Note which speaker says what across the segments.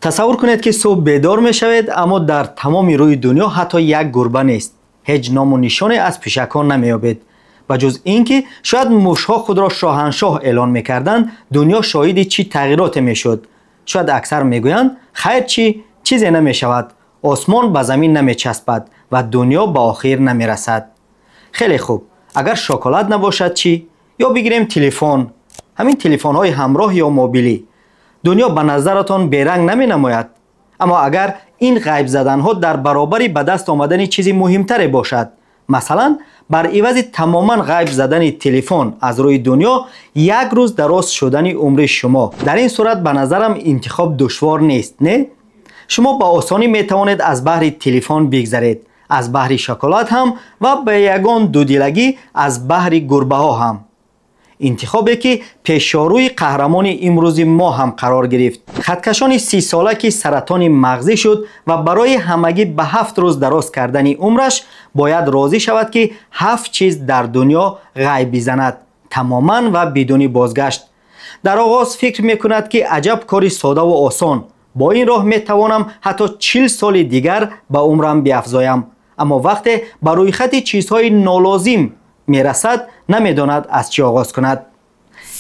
Speaker 1: Тасаввур кунед, ки субҳ бедор мешавед, аммо дар тамоми рӯи дунё ҳатто як гурба нест. Ҳеҷ ному нишоне аз пишакҳо намеёбед. Ба ҷуз ин ки шояд мушҳо худро шоҳаншоҳ эълон мекарданд, дунё шоҳиди чӣ тағйироте мешуд. Шояд аксар мегӯянд, хайр, чӣ чизе намешавад, осмон ба замин намечаспад ва дунё ба охир намерасад. Хеле хуб, агар шоколад набошад чӣ? Ё бигирем телефон, ҳамин телефонҳои ҳамроҳ ё мобилӣ. Дунё ба назаратон беранг наменамояд. Аммо агар ин ғайб заданҳо дар баробари ба даст омадани чизи муҳимтаре бошад, масалан, бар ивази тамоман ғайб задани телефон аз рӯи дунё як рӯз дароз шудани умри шумо, дар ин сурат ба назарам интихоб душвор нест, не? Шумо ба осонӣ метавонед аз баҳри телефон бигзаред, аз баҳри шоколад ҳам ва ба ягон дудилагӣ аз баҳри гурбаҳо ҳам. Интихобе ки пешорӯи қаҳрамони имрӯзи мо ҳам қарор гирифт. Хаткашони 30-сола ки саратони мағзӣ шуд ва барои ҳамагӣ ба 7 рӯз дароз кардани умраш бояд розӣ шавад, ки 7 чиз дар дунё ғайб бизанад, тамоман ва бидуни бозгашт. Дар оғоз фикр мекунад, ки аҷаб кори содаву осон, бо ин роҳ метавонам ҳатто 40 соли дигар ба умрам биафзоям. Аммо вақте ба рӯйхати чизҳои нолозим мерасад, намедонад аз чӣ оғоз кунад.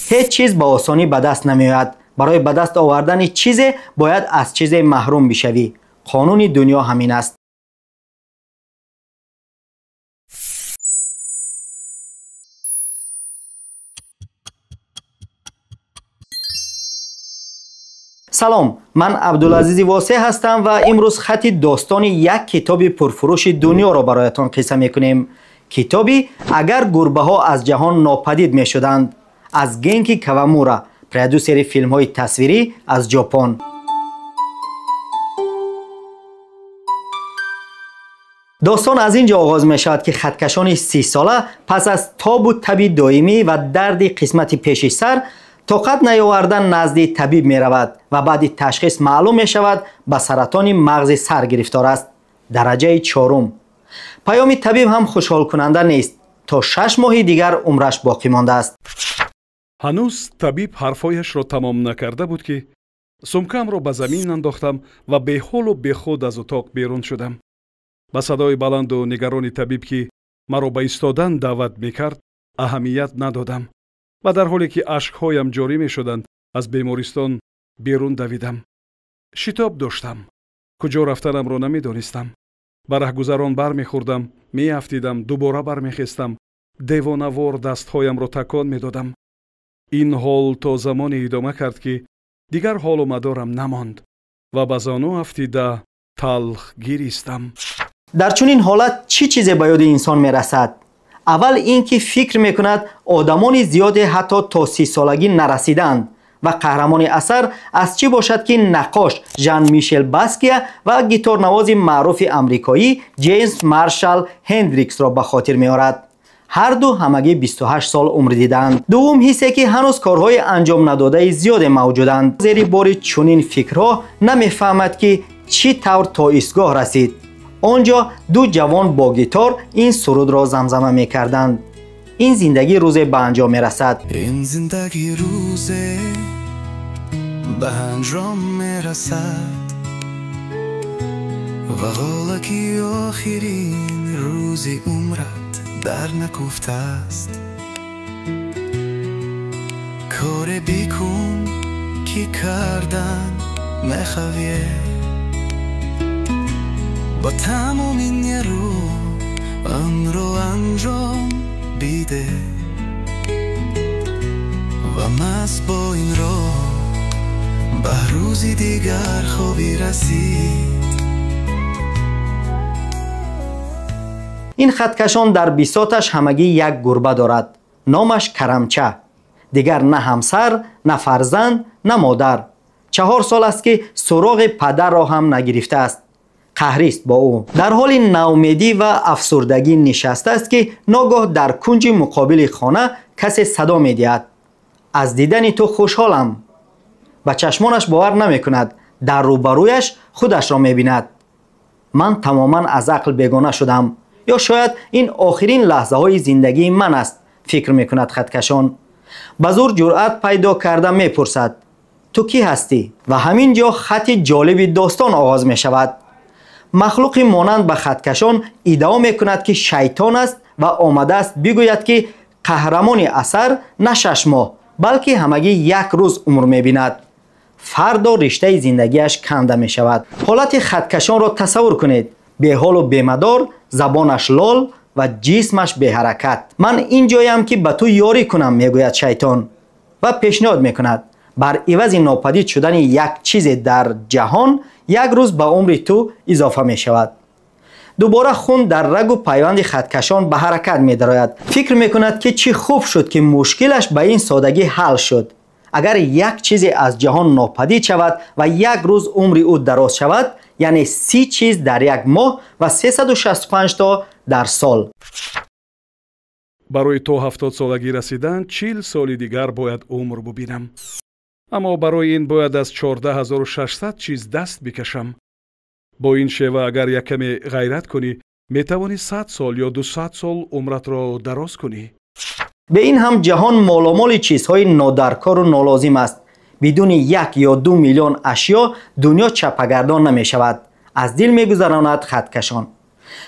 Speaker 1: Ҳеҷ чиз ба осонӣ ба даст намеояд. Барои ба даст овардани чизе бояд аз чизе маҳрум бишавӣ. Қонуни дунё ҳамин аст. Салом, ман Абдулазизи Восеъ ҳастам ва имрӯз хати достони як китоби пурфурӯши дунёро бароятон қисса мекунем. Китоби «Агар гурбаҳо аз ҷаҳон нопадид мешуданд» аз Генки Кавамура, продюсери филмҳои тасвирӣ аз Ҷопон. Достон аз ин ҷо оғоз мешавад, ки хаткашони 30-сола пас аз тобу таби доимӣ ва дарди қисмати пеши сар тоқат наёварда назди табиб меравад ва баъди ташхис маълум мешавад, ба саратони мағзи сар гирифтор аст, дараҷаи 4. Паёми табиб ҳам хушҳолкунанда нест. То 6 моҳи дигар умраш боқӣ мондааст.
Speaker 2: Ҳанӯз табиб ҳарфҳояшро тамом накарда буд, ки сумкамро ба замин андохтам ва беҳолу бехуд аз утоқ берун шудам. Ба садои баланду нигарони табиб, ки маро ба истодан даъват мекард, аҳамият надодам ва дар ҳоле ки ашкҳоям ҷорӣ мешуданд, аз бемористон берун давидам. Шитоб доштам, куҷо рафтанамро намедонистам. Ба раҳгузарон бармехӯрдам, меафтидам, дубора бармехестам, девонавор дастҳоямро такон медодам. Ин ҳол то замоне идома кард, ки дигар ҳолу мадорам намонд ва ба зону афтида талх гиристам.
Speaker 1: Дар чунин ҳолат чӣ чизе ба ёди инсон мерасад? Аввал ин ки фикр мекунад, одамони зиёде ҳатто то 30-солагӣ нарасиданд ва қаҳрамони асар аз чӣ бошад, ки наққош Жан Мишел Баския ва гиторнавози маъруфи амрикоӣ Ҷеймс Маршал Ҳендриксро ба хотир меорад. Ҳарду ҳамагӣ 28 сол умр диданд. Дуввум ҳиссе, ки ҳанӯз корҳои анҷом надодаи зиёде мавҷуданд. Зери бори чунин фикрҳо намефаҳмад, ки чӣ тавр то истгоҳ расид. Он ҷо ду ҷавон бо гитор ин сурудро замзама мекарданд. Ин зиндагӣ рӯзе ба анҷом мерасад.
Speaker 3: Ин зиндагӣ рӯзе ба анҷом мерасад ва ҳолаки охирин рӯзи умрат дар накуфтааст. Коре бикун, ки кардан мехоҳӣ, бо тамоми нерӯ онро анҷом биде ва маҳз бо ин роҳ ба рӯзи дигар хоҳӣ расид.
Speaker 1: Ин хаткашон дар бисоташ ҳамагӣ як гурба дорад, номаш Карамча. Дигар на ҳамсар, на фарзанд, на модар. 4 сол аст, ки суроғи падарро ҳам нагирифтааст. Қаҳрист бо ӯ. Дар ҳоли наумедӣ ва афсурдагӣ нишастааст, ки ногоҳ дар кунҷи муқобили хона касе садо медиҳад: «Аз дидани ту хушҳолам». Ба чашмонаш бовар намекунад. Дар рӯбарӯяш худашро мебинад. Ман тамоман аз ақл бегона шудам, ё шояд ин охирин лаҳзаҳои зиндагии ман аст, фикр мекунад хаткашон. Ба зур ҷуръат пайдо карда мепурсад: Ту кӣ ҳастӣ? Ва ҳамин ҷо хати ҷолиби достон оғоз мешавад. Махлуқи монанд ба хаткашон иддао мекунад, ки шайтон аст ва омадааст бигӯяд, ки қаҳрамони асар на 6 моҳ, балки ҳамагӣ як рӯз умр мебинад. Фардо риштаи зиндагиаш канда мешавад. Ҳолати хаткашонро тасаввур кунед. Беҳолу бемадор, забонаш лол ва ҷисмаш беҳаракат. Ман ин ҷоям, ки ба ту ёрӣ кунам, мегӯяд шайтон ва пешниҳод мекунад. Бар ивази нопадид шудани як чизе дар ҷаҳон як рӯз ба умри ту изофа мешавад. Дубора хун дар рагу пайванди хаткашон ба ҳаракат медарояд. Фикр мекунад, ки чӣ хуб шуд, ки мушкилаш ба ин содагӣ ҳал шуд. Агар як чизе аз ҷаҳон нопадид шавад ва як рӯз умри ӯ дароз шавад, яъне 30 чиз дар як моҳ ва 365 то дар сол.
Speaker 2: Барои то 70 солагӣ расидан 40 соли дигар бояд умр бубинам. Аммо барои ин бояд аз 14600 чиз даст бикашам. Бо ин шева агар як каме ғайрат кунӣ, метавонӣ 100 сол ё 200 сол умратро дароз кунӣ.
Speaker 1: Бе ин ҳам ҷаҳон моломоли чизҳои нодаркору нолозим аст. Бидуни 1 ё 2 миллион ашё дунё чапагардон намешавад. Аз дил мегузаронад хаткашон.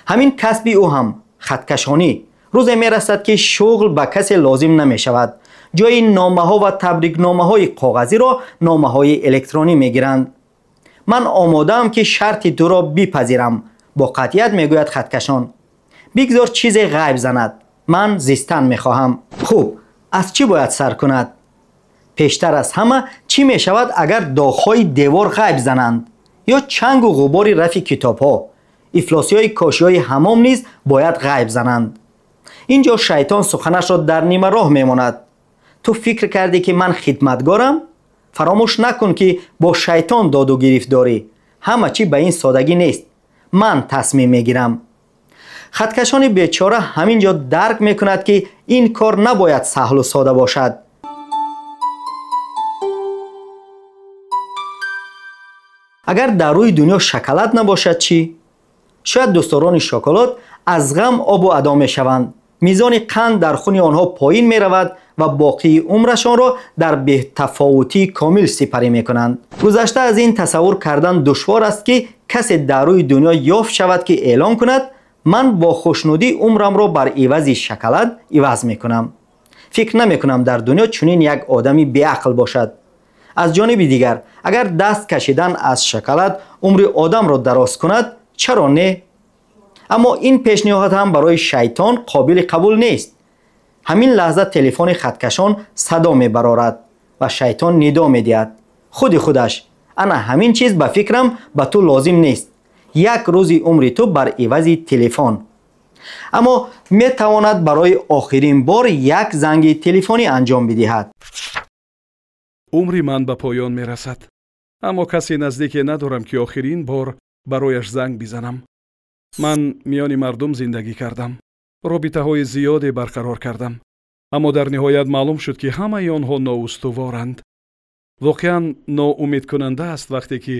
Speaker 1: Ҳамин касби ӯ ҳам хаткашонӣ. Рӯзе мерасад, ки шуғл ба касе лозим намешавад. Ҷои номаҳо ва табрикномаҳои коғазиро номаҳои электронӣ мегиранд. Ман омодаам, ки шарти туро бипазирам, бо қатъият мегӯяд хаткашон. Бигзор чизе ғайб занад. Ман зистан мехоҳам. Хуб, аз чӣ бояд сар кунад? Пештар аз ҳама чӣ мешавад, агар доғҳои девор ғайб зананд? Ё чангу ғубори рафи китобҳо? Ифлосиҳои кошиҳои ҳамом низ бояд ғайб зананд. Ин ҷо шайтон суханашро дар нима роҳ мемонад. Ту фикр кардӣ, ки ман хидматгорам? Фаромӯш накун, ки бо шайтон доду гирифт дорӣ. Ҳама чӣ ба ин содагӣ нест. Ман тасмим мегирам. Хаткашони бечора ҳамин ҷо дарк мекунад, ки ин кор набояд саҳлу сода бошад. Агар дар рӯи дунё шоколад набошад чӣ? Шояд дӯстдорони шоколад аз ғам обу адо мешаванд. Мизони қанд дар хуни онҳо поин меравад ва боқии умрашонро дар бетафовутии комил сипарӣ мекунанд. Гузашта аз ин тасаввур кардан душвор аст, ки касе дар рӯи дунё ёфт шавад, ки эълон кунад: ман бо хушнудӣ умрамро бар ивази шоколад иваз мекунам. Фикр намекунам дар дунё чунин як одами беақл бошад. Аз ҷониби дигар, агар даст кашидан аз шоколад умри одамро дароз кунад, чаро не? Аммо ин пешниҳод ҳам барои шайтон қобили қабул нест. Ҳамин лаҳза телефони хаткашон садо мебарорад ва шайтон нидо медиҳад. Худи худаш: ана ҳамин чиз ба фикрам ба ту лозим нест. Як рӯзи умри ту бар ивази телефон. Аммо метавонад барои охирин бор як занги телефонӣ анҷом бидиҳад.
Speaker 2: Умри ман ба поён мерасад, аммо касе наздике надорам, ки охирин бор барояш занг бизанам. Ман миёни мардум зиндагӣ кардам, робитаҳои зиёде барқарор кардам, аммо дар ниҳоят маълум шуд, ки ҳамаи онҳо ноустуворанд. Воқеан ноумедкунанда аст, вақте ки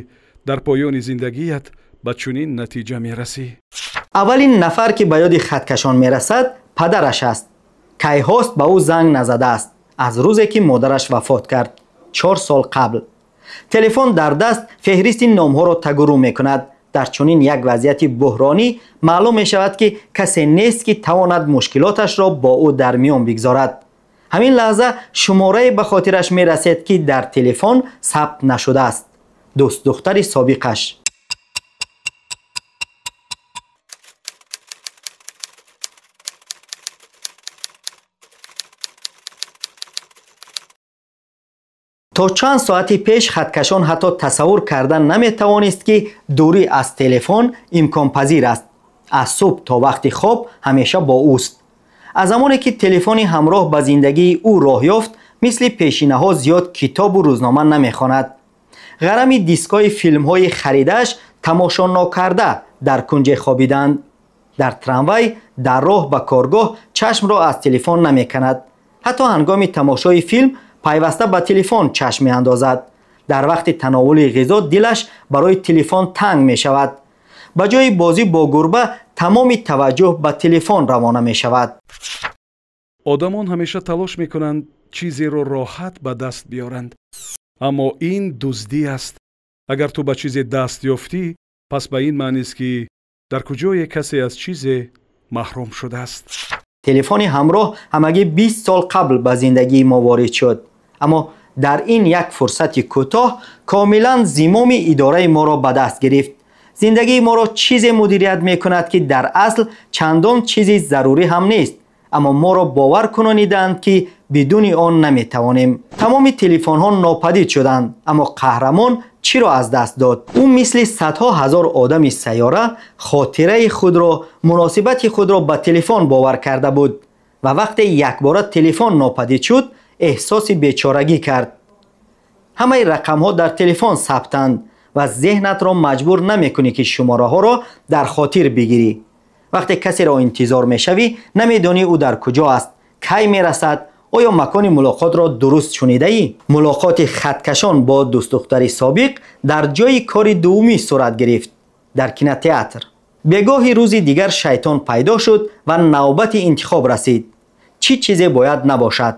Speaker 2: дар поёни зиндагият ба чунин натиҷа мерасӣ.
Speaker 1: Аввалин нафар, ки ба ёди хаткашон мерасад, падараш аст. Кайҳост ба ӯ занг назадааст аз рӯзе, ки модараш вафот кард, 4 сол қабл. Телефон дар даст феҳристи номҳоро тагурӯ мекунад. Дар чунин як вазъияти буҳронӣ маълум мешавад, ки касе нест, ки тавонад мушкилоташро бо ӯ дар миён бигзорад. Ҳамин лаҳза шуморае ба хотираш мерасед, ки дар телефон сабт нашудааст. Дӯстдухтари собиқаш. То чанд соати пеш хаткашон ҳатто тасаввур кардан наметавонист, ки дурӣ аз телефон имконпазир аст. Аз субҳ то вақти хоб ҳамеша бо ӯст. Аз замоне ки телефони ҳамроҳ ба зиндагии ӯ роҳ ёфт, мисли пешинаҳо зиёд китобу рӯзнома намехонад. Ғарами дискҳои филмҳои харидааш тамошо нокарда дар кунҷе хобиданд. Дар трамвай, дар роҳ ба коргоҳ чашмро аз телефон намеканад. Ҳатто ҳангоми тамошои филм пайваста ба телефон чашм меандозад. Дар вақти тановули ғизо дилаш барои телефон танг мешавад. Ба ҷои бозӣ бо гурба тамоми таваҷҷӯҳ ба телефон равона мешавад.
Speaker 2: Одамон ҳамеша талош мекунанд чизеро роҳат ба даст биёранд. Аммо ин дуздӣ аст. Агар ту ба чизе даст ёфтӣ, пас ба ин маънист, ки дар куҷое касе аз чизе маҳрум шудааст.
Speaker 1: Телефони ҳамроҳ ҳамагӣ 20 сол қабл ба зиндагии мо ворид шуд, аммо дар ин як фурсати кӯтоҳ комилан зимоми идораи моро ба даст гирифт. Зиндагии моро чизе мудирият мекунад, ки дар асл чандон чизи зарурӣ ҳам нест, аммо моро бовар кунониданд, ки бидуни он наметавонем. Тамоми телефонҳо нопадид шуданд, аммо қаҳрамон чиро аз даст дод? Ӯ мисли садҳо ҳазор одами сайёра хотираи худро, муносибати худро ба телефон бовар карда буд ва вақте якбора телефон нопадид шуд, эҳсоси бечорагӣ кард. Ҳамаи рақамҳо дар телефон сабтанд ва зеҳнатро маҷбур намекунӣ, ки шумораҳоро дар хотир бигирӣ. Вақте касеро интизор мешавӣ, намедонӣ ӯ дар куҷо аст, кай мерасад, оё макони мулоқотро дуруст шунидаӣ? Мулоқоти хаткашон бо дӯстдухтари собиқ дар ҷойи кори дуввумӣ сурат гирифт, дар кинотеатр. Бегоҳи рӯзи дигар шайтон пайдо шуд ва навбати интихоб расид. Чӣ чизе бояд набошад?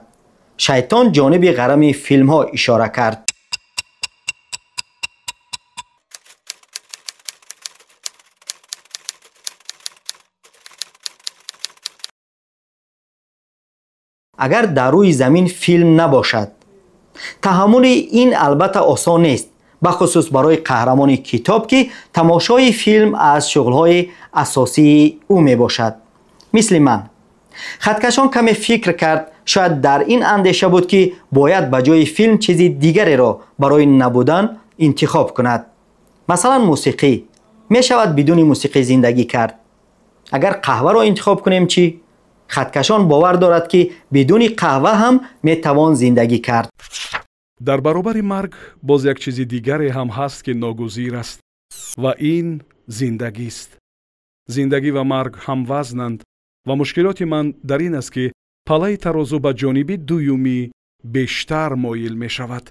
Speaker 1: Шайтон ҷониби ғарами филмҳо ишора кард. Агар дар рӯи замин филм набошад. Таҳаммули ин албатта осон нест, бахусус барои қаҳрамони китоб, ки тамошои филм аз шуғлҳои асосии ӯ мебошад. Мисли ман. Хаткашон каме фикр кард, шояд дар ин андеша буд, ки бояд ба ҷои филм чизи дигареро барои набудан интихоб кунад. Масалан, мусиқӣ. Мешавад бидуни мусиқӣ зиндагӣ кард. Агар қаҳваро интихоб кунем чӣ? Хаткашон бовар дорад, ки бидуни қаҳва ҳам метавон зиндагӣ кард.
Speaker 2: Дар баробари марг боз як чизи дигаре ҳам ҳаст, ки ногузир аст, ва ин зиндагист. Зиндагӣ ва марг ҳамвазнанд ва мушкилоти ман дар ин аст, ки палаи тарозу ба ҷониби дуюмӣ бештар моил мешавад.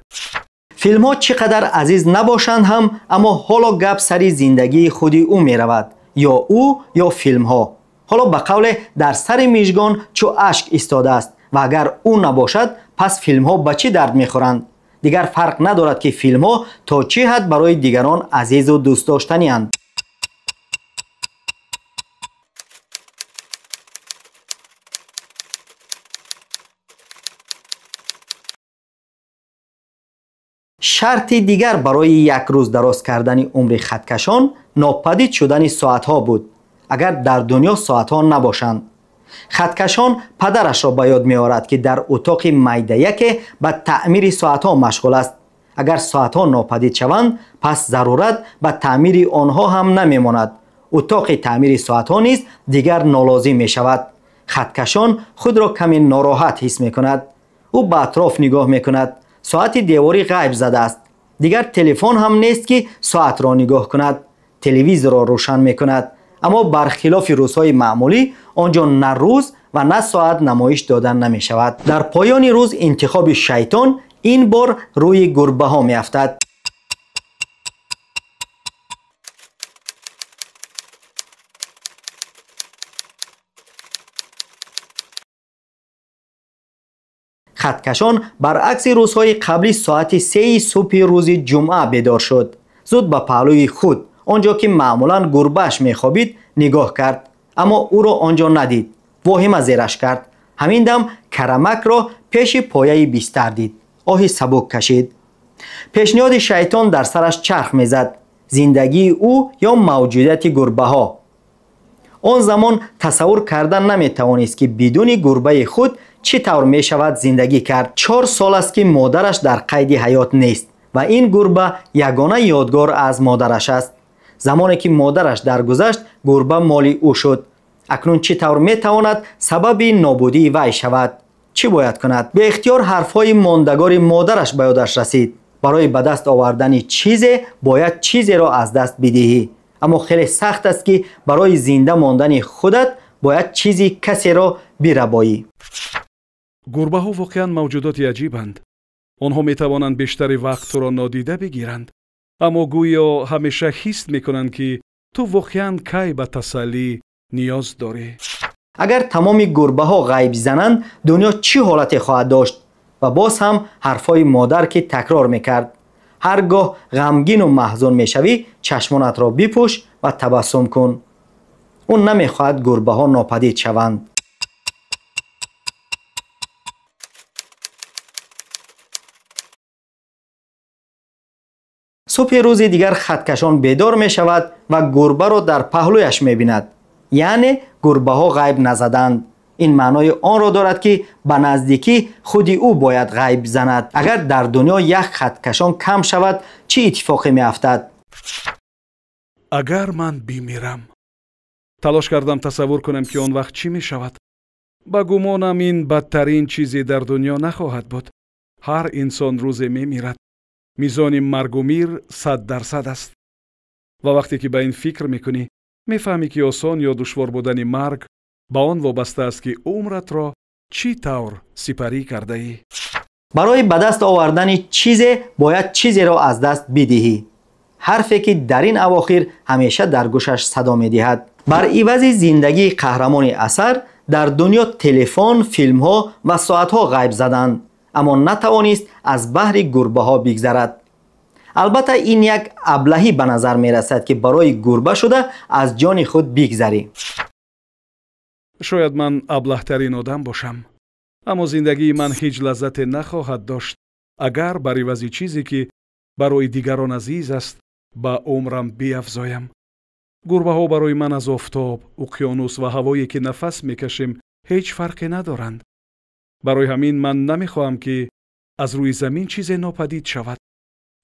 Speaker 1: Филмҳо чӣ қадар азиз набошанд ҳам, аммо ҳоло гап сари зиндагии худи ӯ меравад, ё ӯ ё филмҳо. Ҳоло ба қавле дар сари мижгон чӯ ашк истодааст ва агар ӯ набошад, пас филмҳо ба чӣ дард мехӯранд? Дигар фарқ надорад, ки филмҳо то чӣ ҳад барои дигарон азизу дӯстдоштанианд. Шарти дигар барои як рӯз дароз кардани умри хаткашон нопадид шудани соатҳо буд, агар дар дунё соатҳо набошанд. Хаткашон падарашро ба ёд меорад, ки дар утоқи майдаяке ба таъмири соатҳо машғул аст. Агар соатҳо нопадид шаванд, пас зарурат ба таъмири онҳо ҳам намемонад. Утоқи таъмири соатҳо низ дигар нолозим мешавад. Хаткашон худро каме нороҳат ҳис мекунад. Ӯ ба атроф нигоҳ мекунад. Соати деворӣ ғайб задааст. Дигар телефон ҳам нест, ки соатро нигоҳ кунад. Телевизорро рӯшан мекунад, аммо бархилофи рӯзҳои маъмулӣ он ҷо на рӯз ва на соат намоиш дода намешавад. Дар поёни рӯз интихоби шайтон ин бор рӯи гурбаҳо меафтад. Хаткашон баръакси рӯзҳои қаблӣ соати 3 субҳи рӯзи ҷумъа бедор шуд. Зуд ба паҳлӯи худ, он ҷо ки маъмулан гурбааш мехобид, нигоҳ кард, аммо ӯро он ҷо надид. Воҳима зераш кард. Ҳамин дам карамакро пеши пояи бистар дид. Оҳи сабук кашид. Пешниҳоди шайтон дар сараш чарх мезад: зиндагии ӯ ё мавҷудияти гурбаҳо. Он замон тасаввур карда наметавонист, ки бидуни гурбаи худ чӣ тавр мешавад зиндагӣ кард. 4 сол аст, ки модараш дар қайди ҳаёт нест ва ин гурба ягона ёдгор аз модараш аст. Замоне ки модараш даргузашт, гурба моли ӯ шуд. Акнун чӣ тавр метавонад сабаби нобудии вай шавад? Чӣ бояд кунад? Беихтиёр ҳарфҳои мондагори модараш ба ёдаш расид. Барои ба даст овардани чизе бояд чизеро аз даст бидиҳӣ. Аммо хеле сахт аст, ки барои зинда мондани худат бояд чизи касеро бирабоӣ.
Speaker 2: Гурбаҳо воқеан мавҷудоти аҷибанд. Онҳо метавонанд бештари вақт туро нодида бигиранд, аммо гӯё ҳамеша ҳис мекунанд, ки ту воқеан кай ба тасаллӣ ниёз дорӣ.
Speaker 1: Агар тамоми гурбаҳо ғайб зананд, дунё чӣ ҳолате хоҳад дошт? Ва боз ҳам ҳарфҳои модар, ки такрор мекард: ҳар гоҳ ғамгину маҳзун мешавӣ, чашмонатро бипӯш ва табассум кун. Ӯ намехоҳад гурбаҳо нопадид шаванд. Субҳи рӯзи дигар хаткашон бедор мешавад ва гурбаро дар паҳлӯяш мебинад. Яъне гурбаҳо ғайб назаданд. Ин маънои онро дорад, ки ба наздикӣ худи ӯ бояд ғайб занад. Агар дар дунё як хаткашон кам шавад, чӣ иттифоқе меафтад?
Speaker 2: Агар ман бимирам, талош кардам тасаввур кунам, ки он вақт чӣ мешавад. Ба гумонам, ин бадтарин чизе дар дунё нахоҳад буд. Ҳар инсон рӯзе мемирад. Мизони маргу мир 100% аст. Ва вақте ки ба ин фикр мекунӣ, мефаҳмӣ, ки осон ё душвор будани марг ба он вобаста аст, ки умратро чӣ тавр сипарӣ кардаӣ.
Speaker 1: Барои ба даст овардани чизе бояд чизеро аз даст бидиҳӣ. Ҳарфе, ки дар ин авохир ҳамеша дар гӯшаш садо медиҳад. Бар ивази зиндагии қаҳрамони асар дар дунё телефон, филмҳо ва соатҳо ғайб заданд, аммо натавонист аз баҳри гурбаҳо бигзарад. Албатта, ин як аблаҳӣ ба назар мерасад, ки барои гурба шуда аз ҷони худ бигзарӣ.
Speaker 2: Шояд ман аблаҳтарин одам бошам, аммо зиндагии ман ҳеҷ лаззате нахоҳад дошт, агар бар ивази чизе, ки барои дигарон азиз аст, ба умрам биафзоям. Гурбаҳо барои ман аз офтоб, уқёнус ва ҳавое, ки нафас мекашем, ҳеҷ фарқе надоранд. Барои ҳамин ман намехоҳам, ки аз рӯи замин чизе нопадид шавад.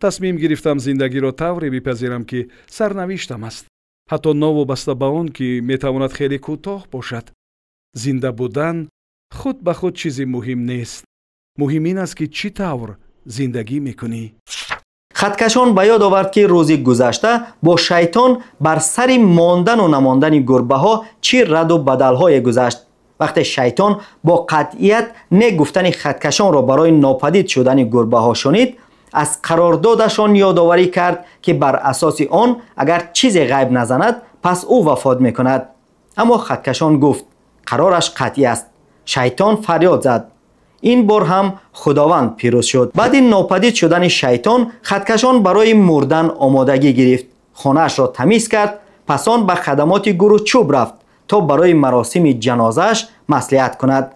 Speaker 2: Тасмим гирифтам зиндагиро тавре бипазирам, ки сарнавиштам аст, ҳатто новобаста ба он ки метавонад хеле кӯтоҳ бошад. Зинда будан худ ба худ чизи муҳим нест. Муҳим ин аст, ки чӣ тавр зиндагӣ мекунӣ.
Speaker 1: Хаткашон ба ёд овард, ки рӯзи гузашта бо шайтон бар сари мондану намондани гурбаҳо чӣ раду бадалҳое гузашт. Вақте шайтон бо қатъият не гуфтани хаткашонро барои нопадид шудани гурбаҳо шунид, аз қарордодашон ёдоварӣ кард, ки бар асоси он агар чизе ғайб назанад, пас ӯ вафот мекунад. Аммо хаткашон гуфт, қарораш қатъӣ аст. Шайтон фарёд зад. Ин бор ҳам Худованд пирӯз шуд. Баъди нопадид шудани шайтон, хаткашон барои мурдан омодагӣ гирифт. Хонаашро тамиз кард, пас он ба хадамоти гурӯҳчӯб рафт, то барои маросими ҷанозааш маслиҳат кунад.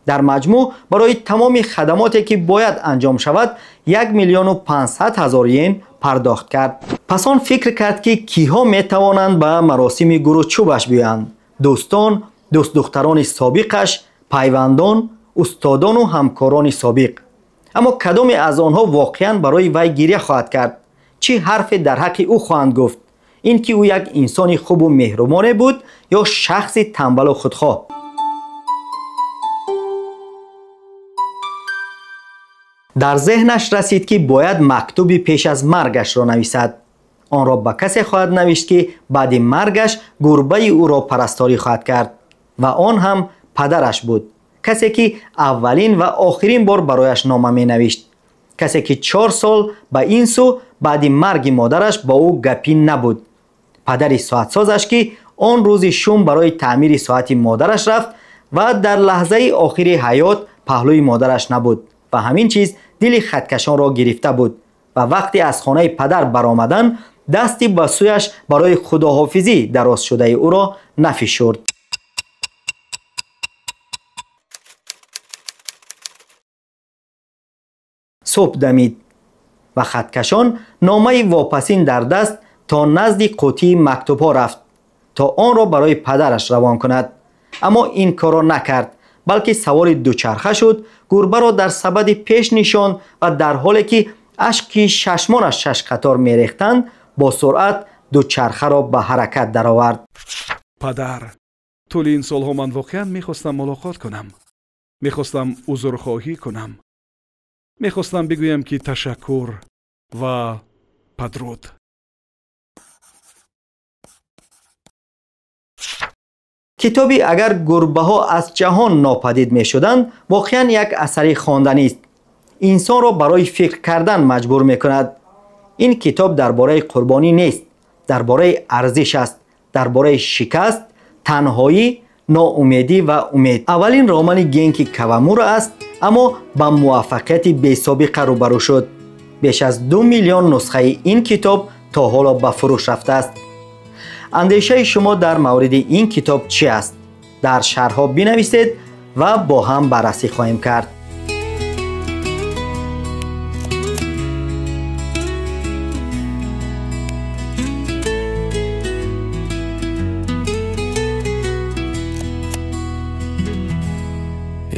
Speaker 1: Дар маҷмӯъ барои тамоми хадамоте, ки бояд анҷом шавад, 1 500 000 йен пардохт кард. Пас он фикр кард, ки киҳо метавонанд ба маросими гурӯҳчӯбаш биёянд: дӯстон, дӯстдухтарони собиқаш, пайвандон, устодону ҳамкорони собиқ. Аммо кадоме аз онҳо воқеан барои вай гиря хоҳад кард? Чӣ ҳарфе дар ҳаққи ӯ хоҳанд гуфт? Ин ки ӯ як инсони хубу меҳрубоне буд ё шахси тамбалу худхоҳ? Дар зеҳнаш расид, ки бояд мактуби пеш аз маргашро нависад. Онро ба касе хоҳад навишт, ки баъди маргаш гурбаи ӯро парасторӣ хоҳад кард, ва он ҳам падараш буд, касе, ки аввалин ва охирин бор барояш нома менавишт, касе, ки 4 сол ба ин сӯ баъди марги модараш бо ӯ гапӣ набуд, падари соатсозаш, ки он рӯзи шум барои таъмири соати модараш рафт ва дар лаҳзаи охири ҳаёт паҳлӯи модараш набуд. Ва ҳамин чиз дили хаткашонро гирифта буд ва вақте аз хонаи падар баромадан, дасти ба сӯяш барои худоҳофизӣ дароз шудаи ӯро нафишурд. Субҳ дамид ва хаткашон номаи вопасин дар даст то назди қутии мактубҳо рафт, то онро барои падараш равон кунад. Аммо ин корро накард, балки савори дучарха шуд, гурбаро дар сабади пеш нишонд ва дар ҳоле ки ашки чашмонаш шашқатор мерехтанд, бо суръат дучархаро ба ҳаракат даровард.
Speaker 2: Падар, тӯли ин солҳо ман воқеан мехостам мулоқот кунам, мехостам узрхоҳӣ кунам, мехостам бигӯям, ки ташаккур ва падруд.
Speaker 1: Китоби «Агар гурбаҳо аз ҷаҳон нопадид мешуданд» воқеан як асари хонданист. Инсонро барои фикр кардан маҷбур мекунад. Ин китоб дар бораи қурбонӣ нест, дар бораи арзиш аст, дар бораи шикаст, танҳоӣ, ноумедӣ ва умед. Аввалин романи Генки Кавамура аст. Аммо ба муваффақияти бесобиқа рӯбарӯ шуд. Беш аз 2 миллион нусхаи ин китоб то ҳоло ба фурӯш рафтааст. Андешаи шумо дар мавриди ин китоб чӣ аст? Дар шарҳҳо бинависед ва бо ҳам баррасӣ хоҳем кард.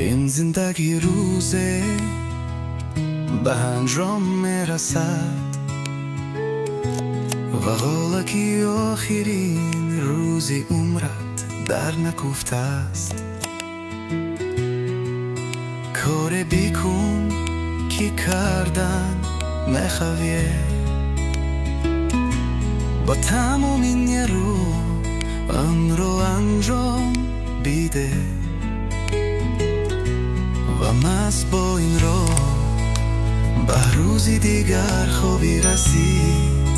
Speaker 3: Ин зиндагӣ рӯзе ба анҷом мерасад ва ғолаки охирин рӯзи умрат дар накуфтааст. Коре бикун ки кардан мехоҳӣ, бо тамоми нерӯ онро анҷом биде ва маст бо ин роҳ ба рӯзи дигар хоҳӣ расид.